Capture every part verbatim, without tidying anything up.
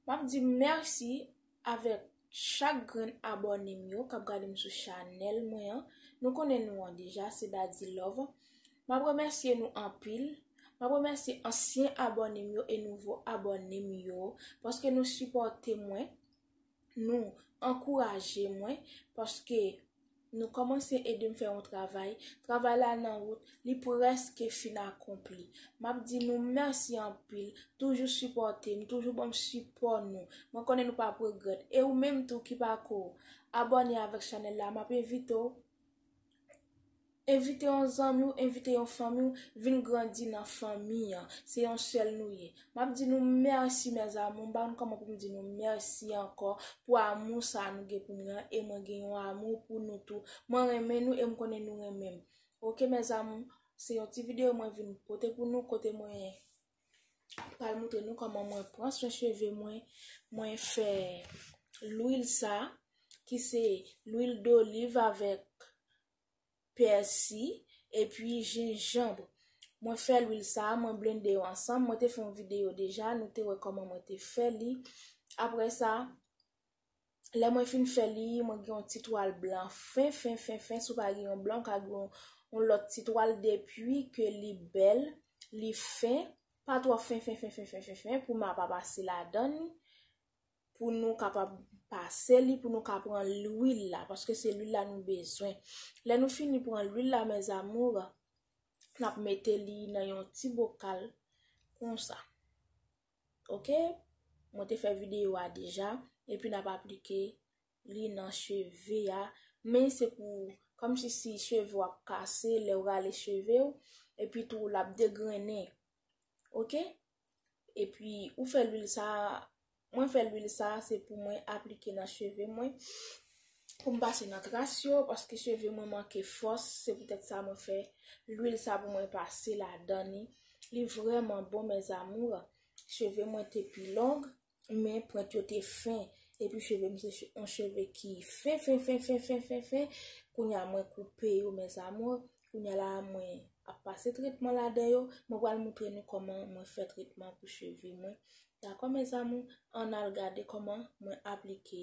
M ap di mèsi avèk chak grenn abòne m yo k ap gade m sou chanèl mwen an. Nou konnen nou an deja, se Daddy Love. M ap remèsye nou anpil. M ap remèsye ansyen abòne m yo e nouvo abòne m yo, paske nou sipòte mwen, nou ankouraje mwen, paske nou kòmanse ede m fè yon travay. Travay la nan wout, li prèske fin akonpli. M ap di nou mèsi anpil. Toujou sipòte m, toujou ban m sipò nou. Mwen konnen nou p ap regrèt. E ou menm tou ki pako abòne avèk chanèl la, m ap envite w, envite yon zanmi w, envite yon fanmi w, vin grandi nan fanmi an. Se yon sèl nou ye. M ap di nou mèsi, mes amours. M pa konn kòman pou m di nou mèsi ankò pou amou sa nou gen pou mwen an, e mwen gen yon amou pou nou tou. Mwen renmen nou e m konnen nou renmen m. Oke, mes amours, se yon ti videyo mwen vin pote pou nou, kote mwen pral montre nou kòman mwen pran swen cheve mwen. Mwen fè lwil sa, ki se lwil doliv avèk pèsi, epi jenjanm. Mwen fè lwil sa, mwen blende yo ansanm. Mwen te fè yon videyo deja, nou te wè kòman mwen te fè li. Apre sa, lè mwen fin fè li, mwen gen yon ti twal blan fen, fen, fen, fen. Si w pa gen yon blan, w ka gen yon, yon lòt ti twal depi ke li bèl, li fen. Pa twò fen, fen, fen, fen, fen, fen, fen, pou m a pa pase ladan li, pou nou kapab pase li, pou nou ka pran lwil la, paske se lwil la nou bezwen. Lè nou fini pran lwil la, mes amours, n ap mete li nan yon ti bokal konsa. Oke? Mwen te fè videyo a deja, epi n ap aplike li nan cheve a, men se pou, kòmsi si cheve w ap kase, lè w rale cheve w, epi tou l ap degrennen. Oke? Epi ou fè lwil sa, mwen fè lwil sa, se pou mwen aplike nan cheve mwen, pou m pase nan tras yo, paske cheve mwen manke fòs, se poutèt sa mwen fè lwil sa pou mwen pase ladan li. Li vrèman bon, mes amours. Cheve mwen te pi long, men pwent yo te fen. Epi cheve m se che-, yon cheve ki fen, fen, fen, fen, fen, fen, fen. Kounye a mwen koupe yo, mes amours. Kounye a la mwen ap pase tretman ladan yo. Mwen pral montre nou kòman mwen fè tretman pou cheve mwen. Dakò, mes amours? Ann al gade kòman mwen aplike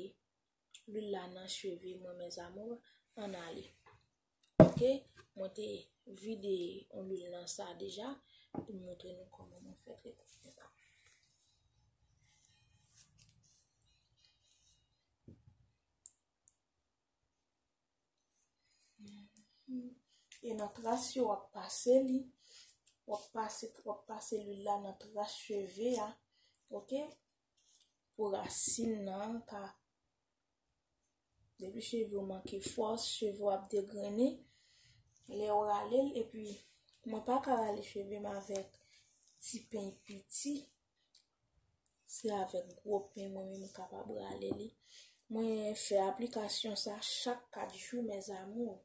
lwil la nan cheve mwen, mes amours. Ann ale. Oke? Mwen te vide yon lwil nan sa deja. Pou m montre nou kòman mwen fè tretman sa. E nan tras yo, w ap pase li. W ap pase, w ap pase lwil la nan tras cheve a. Oke? Pou rasin nan ka, depi cheve w manke fòs, cheve w ap degrennen. Lè w rale l, epi mwen pa ka rale cheve m avèk ti peny piti. Se avèk gwo peny mwen menm m kapab rale li. Mwen fè aplikasyon sa chak kat jou, mes amours.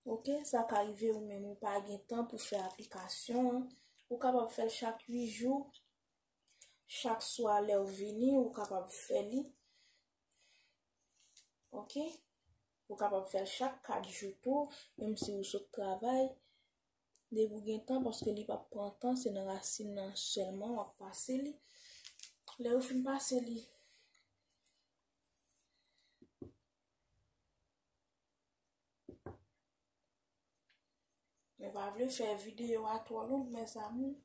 Oke, sa ka rive ou menm ou pa gen tan pou fè aplikasyon an. Ou kapab fè l chak uit jou. Chak swa lè w vini, ou kapab fè li. Oke? Ou kapab fè l chak kat jou tou, menm si ou sot travay. Depi w gen tan, paske li p ap pran tan, se nan rasin nan sèlman w ap pase li. Lè ou fin pase li, mwen pa vle fè videyo a twò long, mes amours.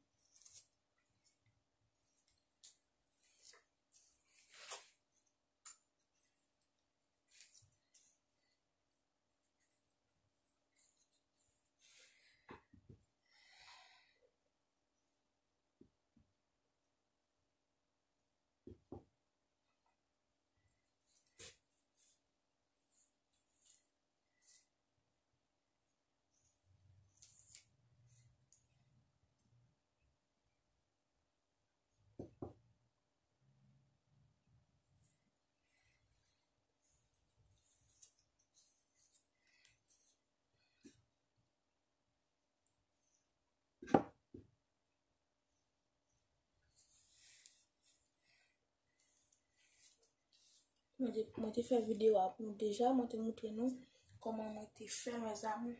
Mwen te, mwen te fè videyo a pou nou deja, mwen te montre nou kòman mwen te fè, mes amours.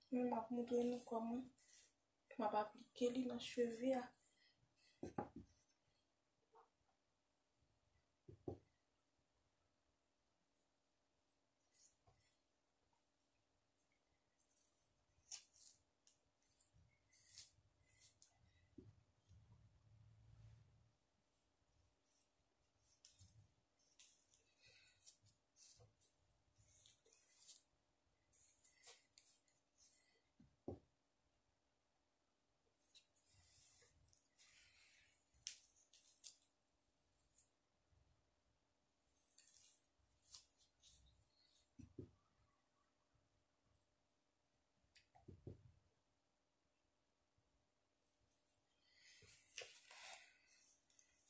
Men m ap montre nou kòman m ap aplike li nan cheve a.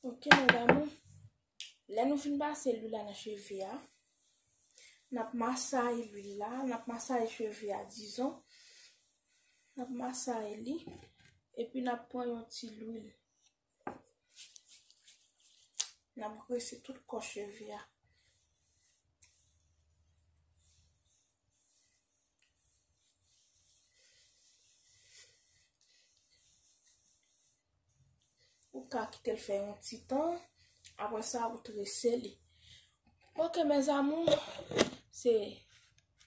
Ok, mes amours. Lè nou fin pase lwil la nan cheve a, n ap masaye lwil la, n ap masaye cheve a, dizon. N ap masaye li, epi n ap pran yon ti lwil. N ap grese tout kò cheve a. Ou ka kite l fè yon ti tan, apre sa ou trese li. Ok, mes amours, se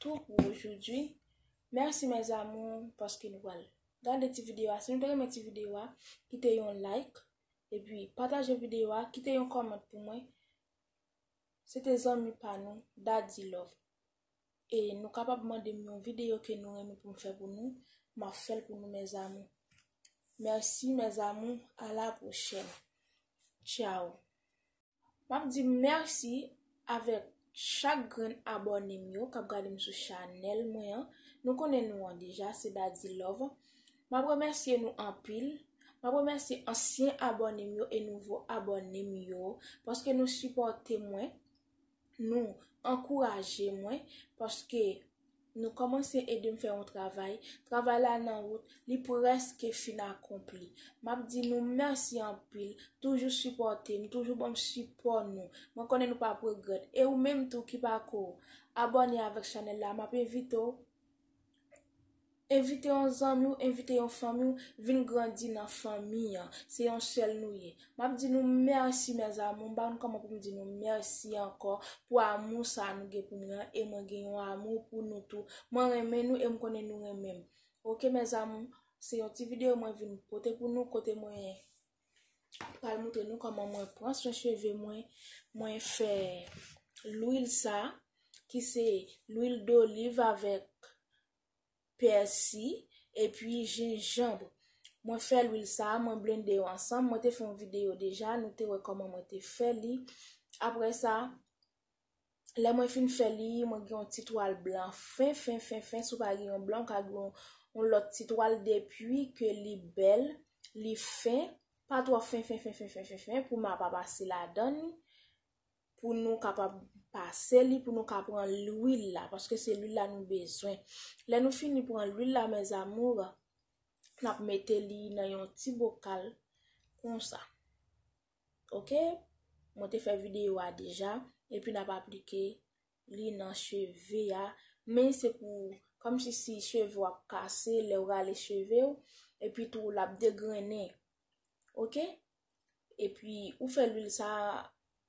tou pou aujourd'hui. Mèsi, mes amours, paske nou pral gade ti videyo a. Si nou te renmen ti videyo a, kite yon like, epi pataje videyo a, kite yon kòmant pou mwen. Se te zanmi pa nou, Daddy Love. E nou kapab mande m yon videyo ke nou renmen pou m fè pou nou, m ap fè l pou nou, mes amours. Mèsi, mes amours, à la prochaine. Tchao. M ap di mèsi avèk chak grenn abòne m yo k ap gade m sou chanèl mwen an. Nou konnen nou an deja, se Daddy Love. M ap remèsye nou anpil. M ap remèsye ansyen abòne m yo e nouvo abòne m yo, paske nou sipòte mwen, nou ankouraje mwen, paske nou kòmanse ede m fè yon travay. Travay la nan wout, li prèske fin akonpli. M ap di nou mèsi anpil, toujou sipòte m, toujou ban m sipò nou. Mwen konnen nou p ap regrèt. E ou menm tou ki pako abòne avèk chanèl la, m ap envite w, envite yon zanmi w, envite yon fanmi w, vin grandi nan fanmi an. Se yon sèl nou ye. M ap di nou mèsi, mes amours. M pa konn kòman pou m di nou mèsi ankò pou amou sa nou gen pou mwen an, e mwen gen yon amou pou nou tou. Mwen renmen nou e m konnen nou renmen m. Ok, mes amours, se yon ti videyo mwen vin pote pou nou, kote mwen pral montre nou kòman mwen pran swen cheve mwen. Mwen fè lwil sa, ki se lwil doliv avèk pèsi, epi jenjanm. Mwen fè lwil sa, mwen blende yo ansanm. Mwen te fè yon videyo deja, nou te wè kòman mwen te fè li. Apre sa, lè mwen fin fè li, mwen gen yon ti twal blan fen, fen, fen, fen. Si w pa gen yon blan, w ka gen yon, yon lòt ti twal depi ke li bèl, li fen. Pa twò fen, fen, fen, fen, fen, fen, fen, pou ma pa pase ladan li. Pou nou kapab pase li, pou nou ka pran lwil la, paske se lwil la nou bezwen. Lè nou fini pran lwil la, mes amours, n ap mete li nan yon ti bokal konsa. Ok? Mwen te fè videyo a deja, epi n ap aplike li nan cheve a, men se pou, kòmsi si cheve w ap kase, lè w rale cheve w, epi tou l ap degrennen. Ok? Epi ou fè lwil sa,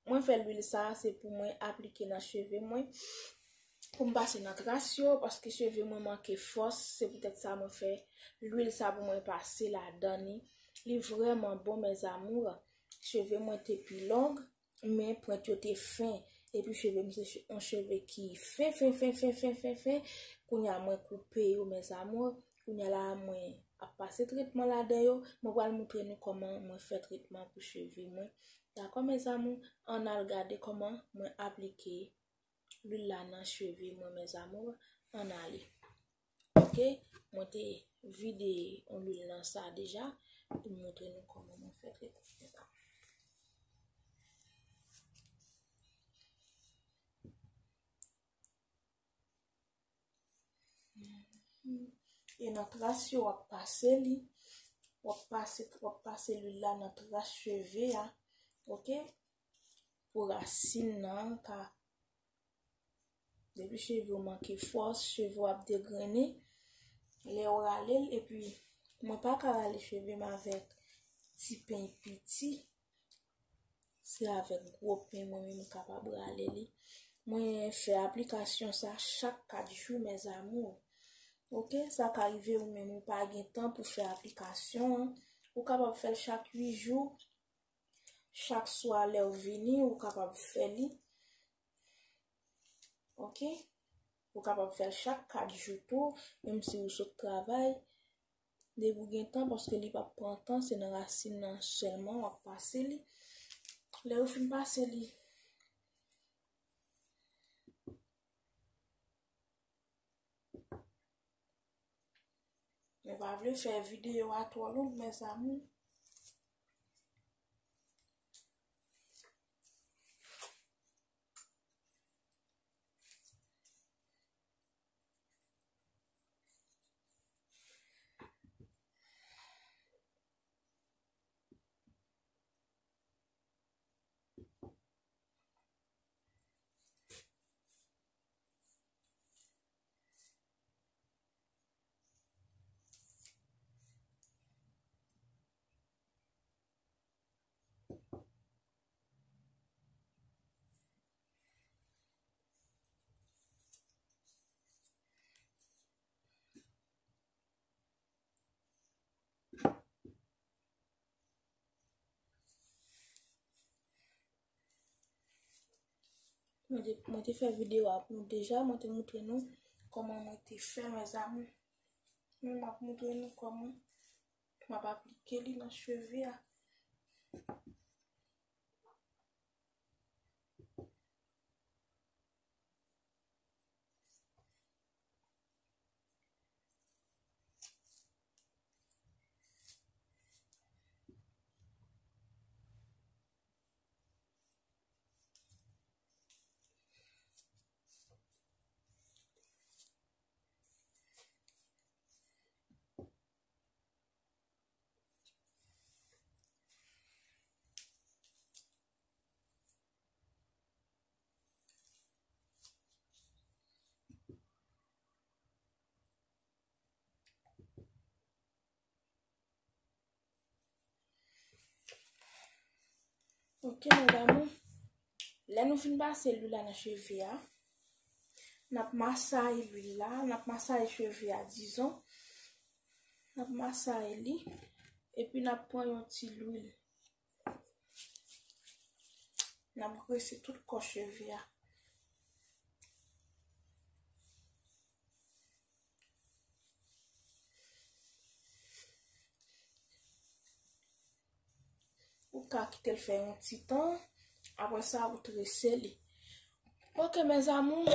mwen fè lwil sa, se pou mwen aplike nan cheve mwen, pou m pase nan tras yo, paske cheve mwen manke fòs, se poutèt sa mwen fè lwil sa pou mwen pase ladan li. Li vrèman bon, mes amours. Cheve mwen te pi long, men pwent yo te fen. Epi cheve m se che-, yon cheve ki fen, fen, fen, fen, fen, fen, fen. Kounye a mwen koupe yo, mes amours. Kounye a la mwen ap pase tretman ladan yo. Mwen pral montre nou kòman mwen fè tretman pou cheve mwen. Dakò, mes amours? Ann al gade kòman mwen aplike lwil la nan cheve mwen, mes amours. Ann ale. Ok, mwen te vide yon lwil nan sa deja pou m montre nou kòman mwen fè tretman sa. E nan tras yo, w ap pase li, w ap pase, w ap pase lwil la nan tras cheve a, ok? Pou rasin nan ka Depi cheve w manke fòs, cheve w ap degrennen. Lè w rale l, epi mwen pa ka rale cheve m avèk ti peny piti. Se avèk gwo peny mwen menm m kapab rale li. Mwen fè aplikasyon sa chak kat jou, mes amours. Ok, sa ka rive ou menm ou pa gen tan pou fè aplikasyon an. Ou kapab fè l chak uit jou. Chak swa lè w vini, ou kapab fè li. Ok? Ou kapab fè l chak kat jou tou, menm si ou sot travay. Depi w gen tan, paske li p ap pran tan, se nan rasin nan sèlman w ap pase li. Lè ou fin pase li, Mwen pa vle fè videyo a twò long, mes amours. Mwen te, mwen te fè videyo a pou nou deja, mwen te moutre nou kòman mwen te fè, mezanmi. Men m ap moutre nou kòman m ap aplike li nan cheve a. Ok, mezanmi. Lè nou fin pase lwil la nan cheve a, n ap masaye lwil la, n ap masaye cheve a, dizon. N ap masaye li, epi n ap pran yon ti lwil. N ap grese tout kò cheve a. Ou ka kite l fè yon ti tan, apre sa ou trese li. Ok, mes amours,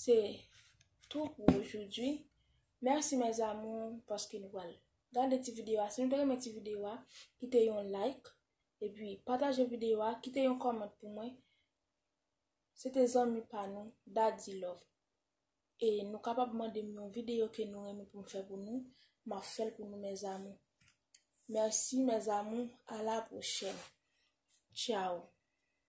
se tou pou ojodi. Mèsi, mes amours, paske nou pral gade ti videyo a. Si nou te renmen ti videyo a, kite yon like, epi pataje videyo a, kite yon kòmant pou mwen. Se te zanmi pa nou, Daddy Love. E nou kapab mande m yon videyo ke nou renmen pou m fè pou nou, m ap fè l pou nou, mes amours. Mèsi, mes amours. À la prochaine. Ciao.